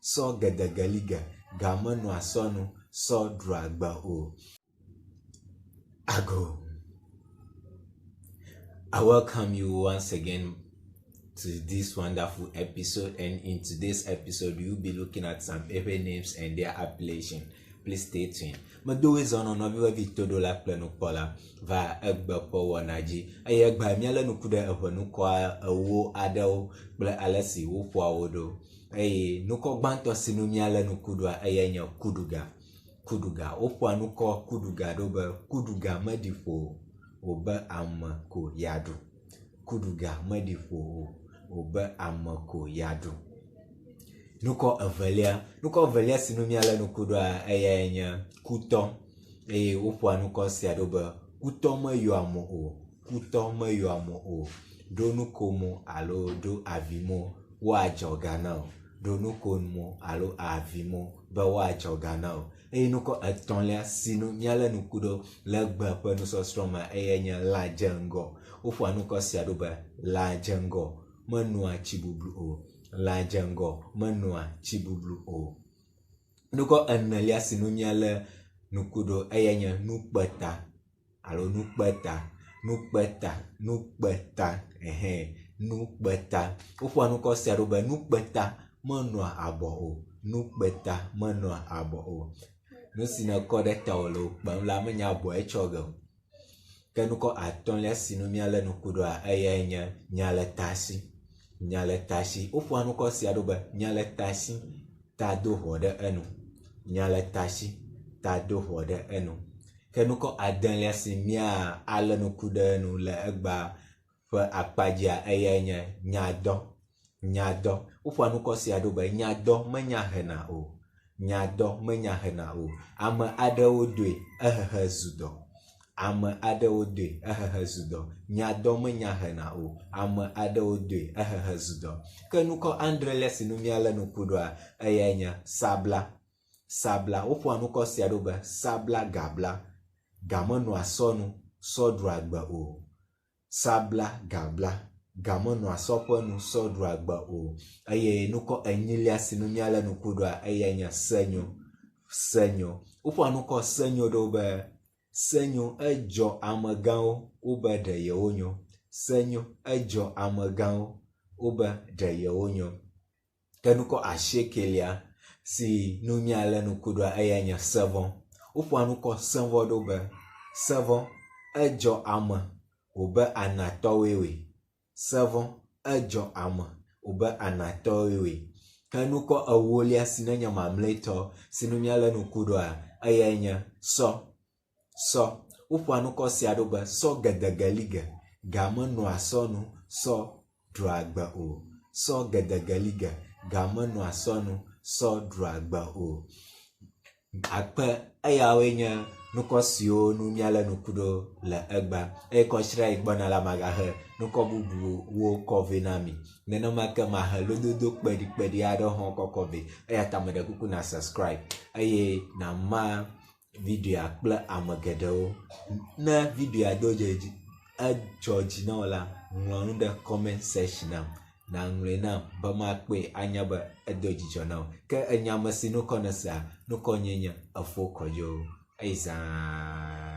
Sɔ gedegelige, ga menɔa sɔ nu sɔ ɖua gbe o. Ago. I welcome you once again to this wonderful episode and in today's episode we will be looking at some Ewe names and their appellation. Please stay tuned. Medo woe zɔ nɔ nɔvi vevi toɖola kple nukpɔla va egbe ƒe wɔna dzi eye egbea míalé ŋku ɖe eŋenukɔa ewo aɖewo kple ale si woƒoa wo ɖo. Eye nukɔ gbãtɔ si nu míalé ŋku ɖoa eyae nye kuɖuga. Kuɖuga. Woƒoa nukɔ kuɖuga ɖo be kuɖuga meɖi ƒo o, wòbe ame ko yeaɖu. Kuɖuga meɖi ƒo o, wòbe ame ko yeaɖu. Nukɔ evelia. Nukɔ evelia si nu míalé ŋku ɖoa eyae nye kutɔ eye woƒoa nukɔ sia ɖo be kutɔ meyɔa mo o, kutɔ meyɔa mo o. Ɖo nukomo alo ɖo avimo woadzɔ ga na wò. Ɖo nukomo alo avimo be woadzɔ ga na wò. Eye nukɔ etɔ̃lia si nu míalé ŋku ɖo le egbe ƒe nusɔsrɔ̃ me eyae nye lã dzeŋgɔ. Woƒoa nukɔ sia ɖo be lã dzeŋgɔ menoa tsi bublu o. Lã dzeŋgɔ menoa tsi bublu o. Nukɔ enelia si nu míalé ŋku ɖo eyae nye nukpeta alo nukpeta, nukpeta, nukpeta ehɛ nukpeta. Woƒoa nukɔ sia ɖo be nukpeta menɔa abɔ o. Nukpeta menɔa abɔ o. Nu si nèkɔ ɖe tawò le wò kpem la menye abɔe tsɔ ge o. Ke nukɔ atɔ̃lia si nu míalé ŋku ɖoa eyae nye nyaletasi. Nyaletasi. Woƒoa nukɔ sia ɖo be nyaletasi ta do ʋɔ ɖe enu. Nyaletasi ta do ʋɔ ɖe enu. Ke nukɔ adelia si míalé ŋku ɖe enu le egbea ƒe akpa dzia eyae nye nyadɔ. Nyadɔ. Woƒoa nukɔ sia ɖo be nyadɔ menya hena o. Nyadɔ menya hena o. Ame aɖewo doe ehehe zu dɔ. Ame aɖewo doe ehehe zu dɔ. Nyadɔ menya hena o. Ame aɖewo doe ehehe zu dɔ. Ke nukɔ adrelia si nu míalé ŋku ɖoa eyae nye sabla. Sabla. Woƒoa nukɔ sia ɖo be sabla gabla. Ga menɔa sɔ nu sɔ ɖua gbe o. Sabla gabla. Ga menɔa sɔ ƒe nu sɔ ɖua gbe o. Eye nukɔ enyilia si nu míalé ŋku ɖoa eyae nye senyo. Senyo. Woƒoa nukɔ senyo ɖo be senyo edzɔ amegãwo wobe ɖe yewonyo. Senyo edzɔ amegãwo wobe ɖe yewonyo. Ke nukɔ asiekelia si nu míalé ŋku ɖoa eyae nye sevɔ. Woƒoa nukɔ sevɔ ɖo be sevɔ edzɔ ame wòbe anatɔwoe woe. Sevɔ edzɔ ame wòbe anatɔwoe woe. Ke nukɔ ewolia si nenye mamlɛtɔ si nu míalé ŋku ɖoa eyae nye sɔ. Sɔ. Woƒoa nukɔ sia ɖo be sɔ gedegelige. Ga menɔa sɔ nu sɔ ɖua gbe o. Sɔ gedegelige. Ga menɔa sɔ nu sɔ ɖua gbe o. Akpe eyawoe nye nukɔ siwo nu míalé ŋku ɖo le egbea. Eye kɔsiɖa yi gbɔna la magahe nukɔ bubuwo kɔ vɛ na mi. Nenema ke mahe lododo kpeɖikpeɖi aɖewo hã kɔkɔ vɛ. Eya ta meɖe kuku na subscribe eye nàma videoa kple ame geɖewo. Ne videoa do dze dzi edzɔ dzi na wò la, ŋlɔ nu ɖe comment section nam. Nàŋlɔe nam be makpɔe anya be edo dzidzɔ na wò. Ke enya ame si nukɔ nèsea, nukɔ nyee nye Efo Kɔdzo. Eyi zãa.